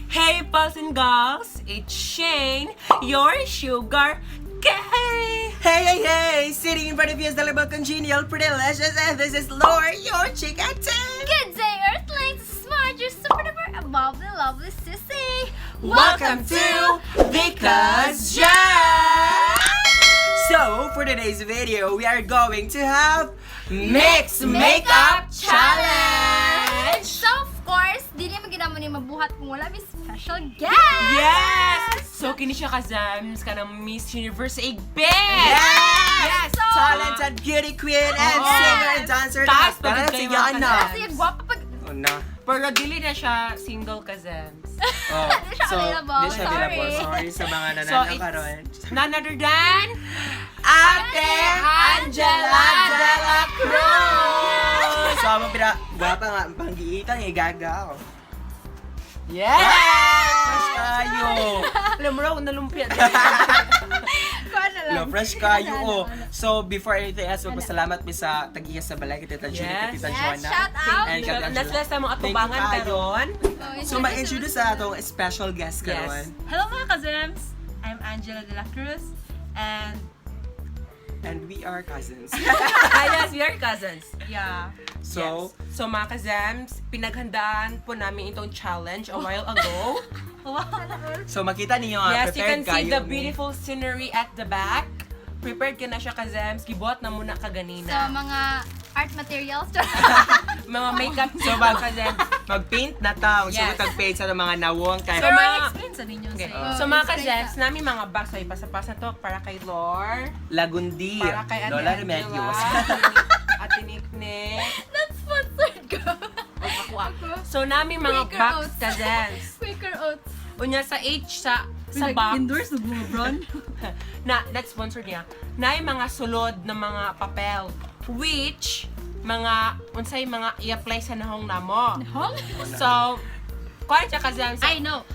Hey, pals and gals! It's Shane, your sugar cane! Hey, hey, hey! Sitting in front of you is the little congenial, pretty delicious, and this is Laura, your chica ten! Good day, Earthlings! Smart, your super duper lovely, lovely sissy! Welcome to The Cuz Jam! So, for today's video, we are going to have Mix Makeup Challenge! So, of course, di naman ginamo ni mabuhat kung wala may special guest! Yes! So, kini siya kazams ka ng Miss Universe Igbe! Yes! Yes! Talented beauty queen and Yes! singer and dancer. Taas, Tara, pagod kayo, sige, mga Ana. Kasi gwapa pag... Oh, na. Pero dili na siya single kazams. Oh, Di siya available. Di siya available. Sorry. Sorry sa mga So, nananaw it's karon. none other than Ate Angela de la Cruz! So, ang pina... Gwapa nga, ang panggiitan eh, gagaw. Yes! Fresh kayo! Alam mo raw, nalumpia. Kuha na lang. Lo, fresh kayo, oh. So, before anything else, magpasalamat mi sa tagiya sa balay, kay Tita Julie, kay Yes. Tita Yes, Joanna. shout out! And kay Tita Angela. Nasla sa mga Thank you atubangan kayo. karon. Oh, So, ma-introduce sa atong special guest karon. Hello mga kazems! I'm Angela De La Cruz and And we are cousins. Ah, yes, we are cousins. yeah, So, Yes. So mga kazams, pinaghandaan po namin itong challenge a while ago. Wow. So makita ninyo nga, Yes, you can prepared see kayo the mi. beautiful scenery at the back. Prepared ka na siya kazams, gibuhat na muna So, kaganina. mga art materials. Mga makeup So, so, kazams. Mag-paint na ta, magsugot Yes. yes. paint sa mga nawong kay So, Pero mga- explain sa ninyo Okay. sa So mga explain kazams, sa- namin mga box ay pasapasa to para kay Lor, Lagundi, para kay Ate Lola Angela, Remedios. Ate Niknik, Not sponsored ko. ako ah. So namin mga Quaker box Oats. kazams. Quaker Oats. Unya sa H sa box. Endorse na bumabron. Na that's sponsored niya. Na yung mga sulod na mga papel which mga unsay mga i-apply sa nahong namo. Hong? So, kuan siya kazams. I know.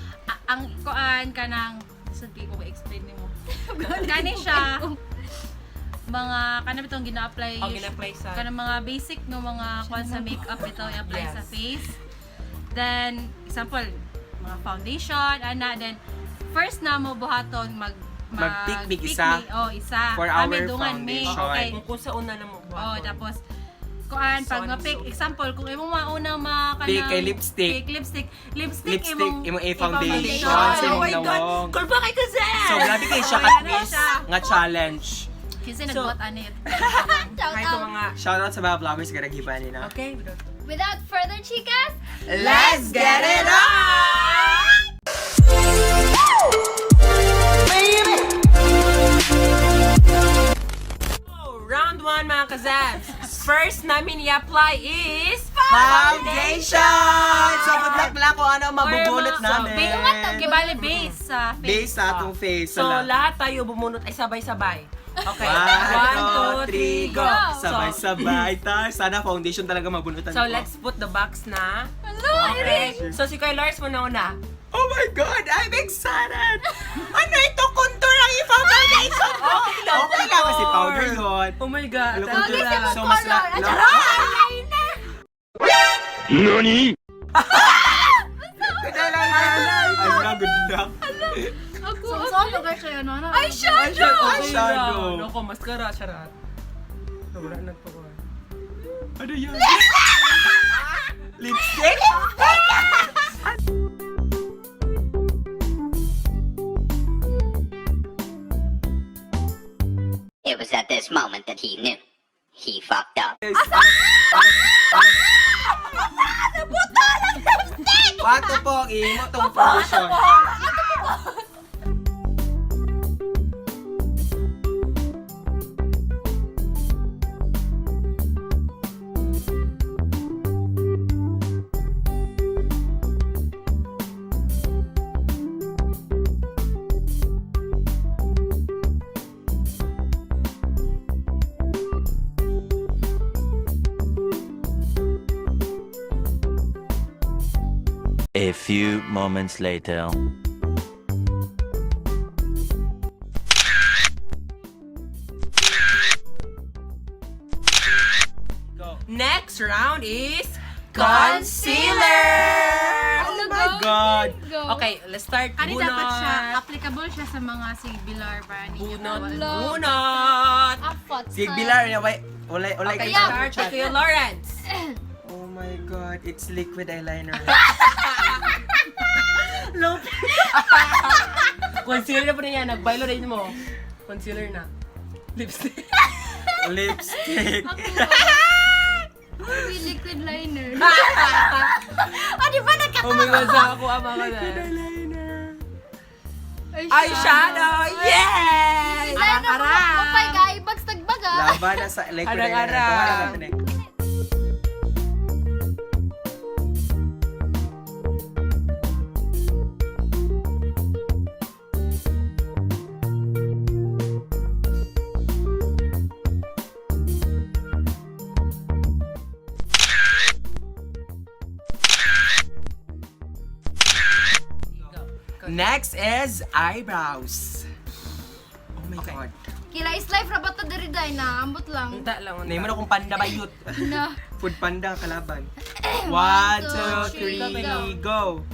Ang kuan kanang sa di ko explain nimo. Kani siya mga kanang bitong gina-apply Oh, gina-apply sa- kanang mga basic no mga kuan sa makeup ito i-apply Yes. sa face. Then example mga foundation ana then first na mo buhaton mag Mag-pick mig isa. mi, oh isa. For Kami our dungan mi. foundation. Okay. Kung sa una na mo Oh, buhaton. tapos kuan So, pag ano, ma-pick so- example kung imong mauna ma kanang Pick kay lipstick. Pick lipstick. Lipstick, Lipstick, imong i-foundation sa imong Oh my God! nawong. Kulpa kay kazams! So grabe kay siya Oh, yan na ka-twist siya. nga challenge. Kasi So- nagbuhat ani. Shout Hi to out. mga Shoutout sa mga vloggers nga naghiba nila. Okay. Without further chicas, Let's get it on! Oh, round 1 mga kazams. First namin i-apply is Foundation! So good luck lang kung ano ang mabubunot Or mga- namin. Kay bale base sa face. Base sa atong face. So, lahat tayo bumunot ay sabay-sabay. Okay. One, 1, two, three, go! go! Sabay-sabay tayo. Sana foundation talaga mabunutan So, ko. let's put the box na. Hello, Okay. So, si Kuya Lars muna una. Oh my God! I'm excited! Ano ito? Contour ang i-foundation ko! Okay lang, Okay lang kasi contour. powder yun. Oh my God. Ano, Ate contour? Angela. So, mas la... Color. NANI?! Ay, na, good luck. Ako, So, so ano guys siya no? Ay, shadow! Okay Eyeshadow. lang. Nako, mascara, charot. Wala nagpakuha. Ano yun? Lipstick? It was at this moment that he knew. He fucked up. Pato po, imo tong foundation. A few moments later. Go. Next round is concealer! Oh. my God! Go. Okay, let's start. Kani Bunot. dapat siya, applicable siya sa mga sigbilar para ninyo. Bunot. Wala. Bunot. Afot. Sige, Bilar, niya, wala, wala, wala. Okay, Yeah. start with Kuya Lawrence. Oh my God, it's liquid eyeliner. Concealer na po na yan. Nagbaylo rin mo. Concealer na. Lipstick. Lipstick. Uy, liquid liner. Oh, di ba nagkatawa? Oh my God, sa ako ang mga Liquid eyeliner. Eyeshadow! Yes! Liner, Arang-arang! mapay ka, ibags tagbaga. Laban na sa liquid eyeliner. Arang-arang. Kuha na natin eh. Next is eyebrows. Oh my God. Kila is life rabat ta diri day na, ambot lang. Unta lang, unta. Name mo na kung panda ba yut. Na. Food panda kalaban. One, two, three, three, go.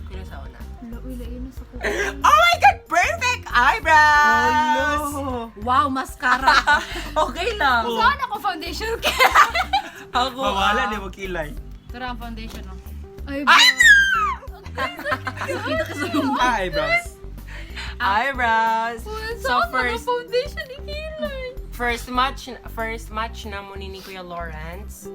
Kuya sa una. Wala, uy, lain na sa kuko. Oh my God! Perfect eyebrows! Wow, mascara. Okay lang. Saan ako foundation ka? Ako, Mawala ah. ni mo kilay. Pero ang foundation, oh. Ay, ba? Eyebrows. Eyebrows. So Saan mga first, foundation ni Kilay? first match na mo ni Kuya Lawrence.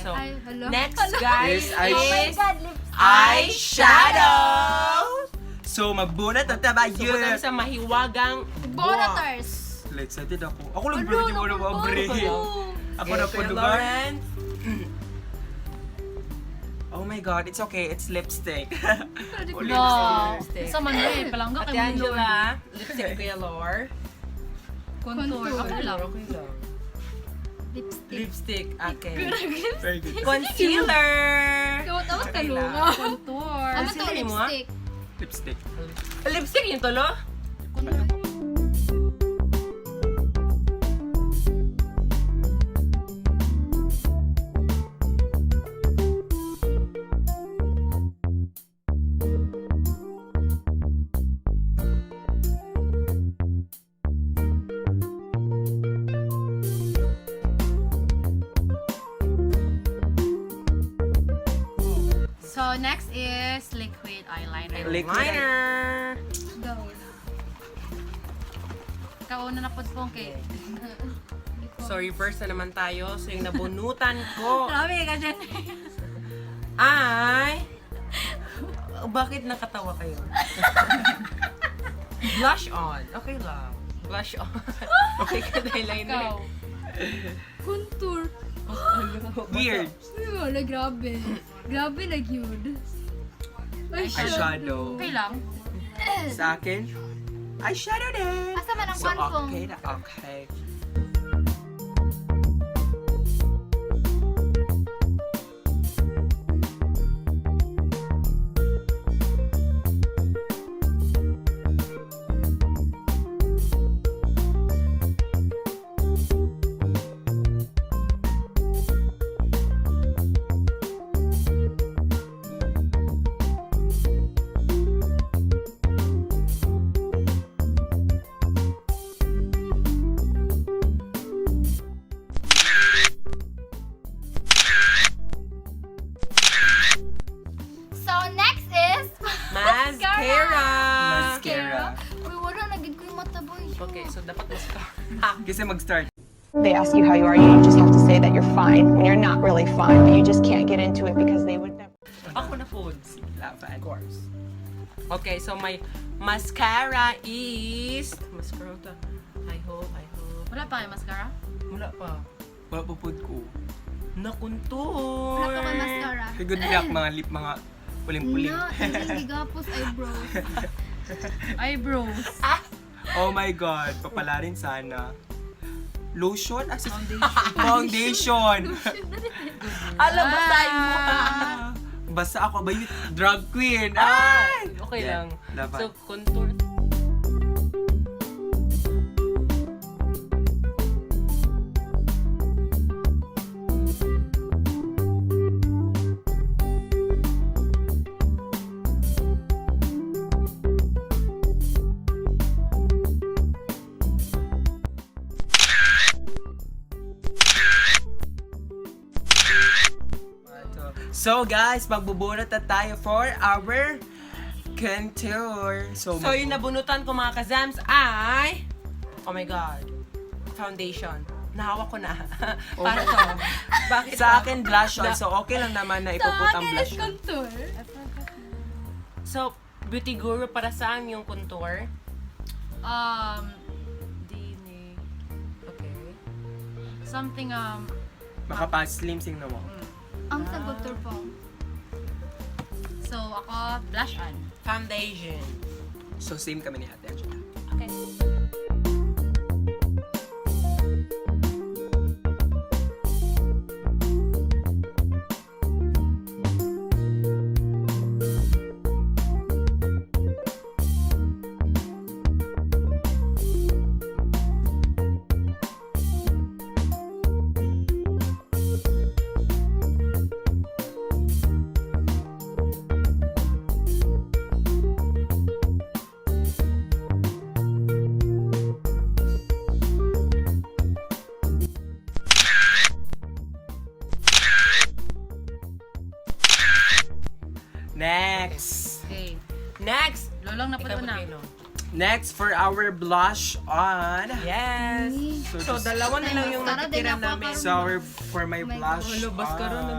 So, Ay, hello. next guys Is eye- Oh my is God, lipstick. Eyeshadow! So, magbunat na taba So, yun. punta sa mahiwagang Bonaters. Let's set it ako. Ako lang Ano, bro, di mo na mabre. Ako na po Kuya lugar. Lawrence. Oh my God, it's okay. It's lipstick. No. Lipstick. Sa man eh, palangga Ate kay mundo. Angela, lipstick Kuya Lor. Contour. Okay lang. Okay lang. Lipstick. Lipstick, okay. Very good. Concealer! Kawat awat Okay kalunga. lang. Contour. Ano to, Concealer mo, ah? lipstick? Lipstick. Lipstick yung tulo? So, next is liquid eyeliner. Liquid Liner! Go. Kauna na po pong kay. So, reverse na naman tayo. So, yung nabunutan ko Grabe ka dyan. ay... Bakit nakatawa kayo? Blush on. Okay lang. Blush on. Okay ka na eyeliner. Ikaw. Contour. Weird. Uy, wala, grabe. Grabe na yun. Ay, Eyeshadow. Okay lang. Sa akin, eyeshadow din. Asa man ang So, kwan okay na, okay. So, next is... Mascara! Mascara. Uy, wala, nagid ko yung mata, boy. Okay, so dapat mascara. Kasi mag-start. They ask you how you are, you just have to say that you're fine when you're not really fine, but you just can't get into it because they would never. Ako na po. Laban. Of course. Okay, so my mascara is... Mascara to. I hope, I hope. Wala pa kayo mascara? Wala pa. Wala po food ko. Na contour. Wala pa ko'y mascara. Good luck mga lip, mga puling-puling. Na, hindi gapos eyebrows. Eyebrows. Oh my God, papalarin sana. Lotion? Ah, foundation. Foundation. Alam, basahin mo. Ah, basta ako ba yung drag queen? Ay! Okay Yeah, lang. dapat. So, contour. So guys, magbubunot na tayo for our contour. So, So, yung nabunutan ko, mga kazams, ay... Oh my God. Foundation. Nahawak ko na. Para to. Bakit sa akin blush on. So okay lang naman na Sa ipuput ang akin is blush on. contour. So, beauty guru, para saan yung contour? Dini. Okay. Something, Makapa-slim sing na mo. Ang sa contour po. So ako, blush on. Foundation. So same kami ni Ate Angela. Okay. Next! Okay. Next! Lolong na po Ikaw na. Putino. Next for our blush on. Yes! So, So, dalawa na lang yung Mascara din natitira ako, namin. So our, for my Oh my blush Hello, mascara on. na.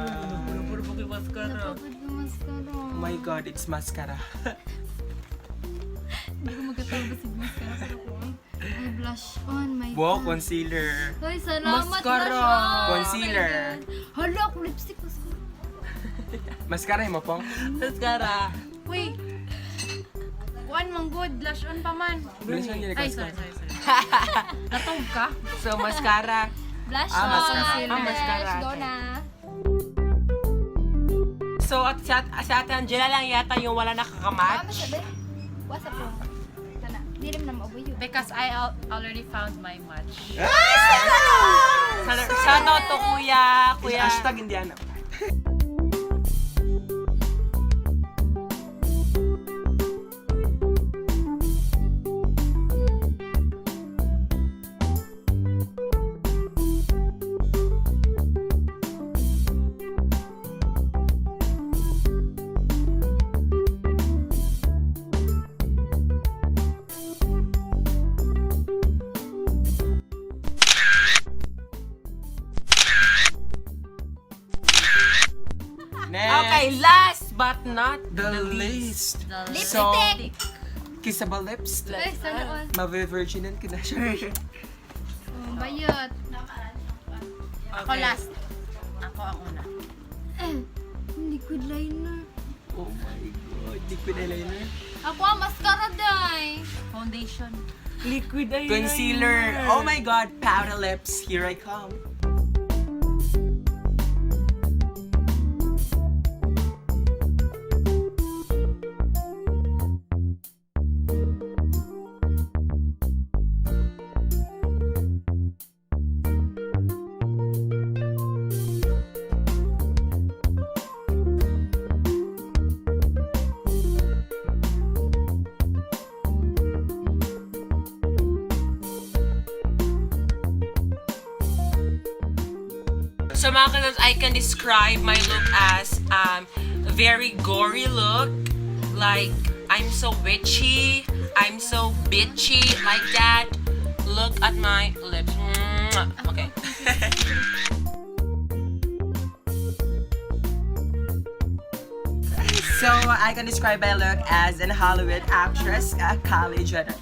Puro puro mascara. Napapad ko mascara. Oh my God, it's mascara. Hindi ko magkatawag sa mascara pero ko. Ay, blush on. My Wow, God. concealer. Ay, salamat, Mascara. blush on. Concealer. Oh my God. Hala, ako lipstick mascara. Mascara mo pong? Mascara. Uy! Kuan man good, blush on pa man. Blush on yun, Ay, mascara. sorry, sorry, sorry. Natog ka? So, mascara. Blush Ah, on. mascara. Ah, mascara. Blush, go na. So, at sa Ate Angela lang yata yung wala Ah, nakakamatch. masabi. What's up, bro? Kana, di rin na maubuyo. Because I already found my match. Shout out to Kuya. Kuya. #Indiana. Next. Okay, last but not The least. The So, Lipstick! kissable lips. Ay, sana all. Mabe-virginan ka na siya. Oh, bayot. Ako last. Ako ang una. Eh, liquid liner. Oh my God. Liquid eyeliner. Ako ang mascara, day. Foundation. Liquid eyeliner. Concealer. Oh my God. Powder lips. Here I come. So mga kanals, I can describe my look as very gory look. Like, I'm so witchy. I'm so bitchy. Like that. Look at my lips. Mwah. Okay. So, I can describe my look as an Hollywood actress, Kylie Jenner.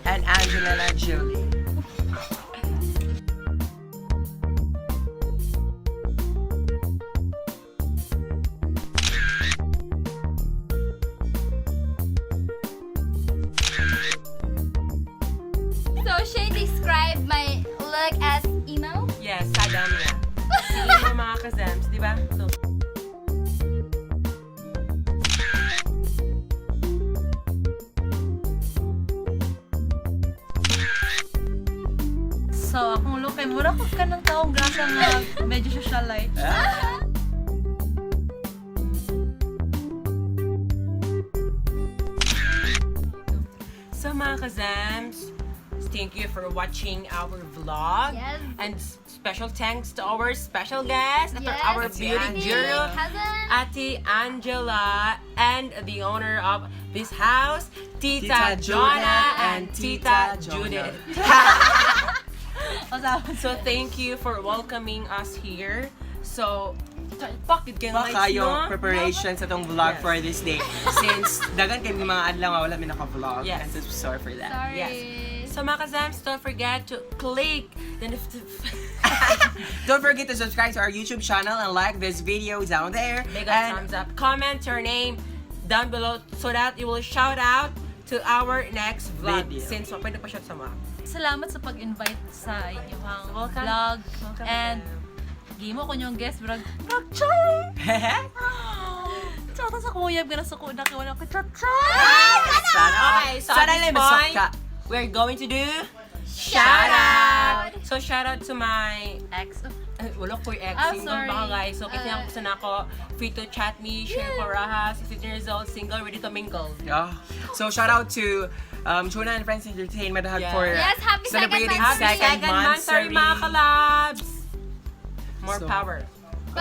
And Angelina Jolie. kazems, di ba? So, So, akong look kay mura ko ka ng taong grasa nga medyo socialite. So mga kazems, thank you for watching our vlog. Yes. And special thanks to our special guest, Yes, our Ate beauty Angie. guru, Cousin. Ate Angela, and the owner of this house, Tita, Tita Jonah Jonah and and Tita, Tita Judith. Usapan. So thank you for welcoming us here. So, bakit kayo Baka lights, yung no? preparation sa tong vlog Yes. for this day. Since dagan kay mga adlaw nga wala mi naka-vlog. Yes. And so sorry for that. Sorry. Yes. So mga kazams, don't forget to click the Don't forget to subscribe to our YouTube channel and like this video down there. Big a And thumbs up. Comment your name down below so that you will shout out to our next vlog. Video. Since pwede pa siya sa mga. Salamat sa pag-invite sa inyong Welcome. vlog. Welcome, And madam. gimo ko yung guest brag brag chay. Tsaka sa kuya gara sa kuna kay wala ko chat chat. Sana, Okay, so sana at this lang point, masakta. we're going to do shout out. So shout out to my Ex. eh, wala ko yung ex. Ah, Single sorry. baka guys. So kasi ang gusto na ako, free to chat me, share paraha, 16 years old, single, ready to mingle. Yeah. So shout out to Jonah and Friends Entertainment Hub Yes. for Yes, happy second celebrating monthsary. Happy second monthsary, mga kalabs! More So- power. Bye!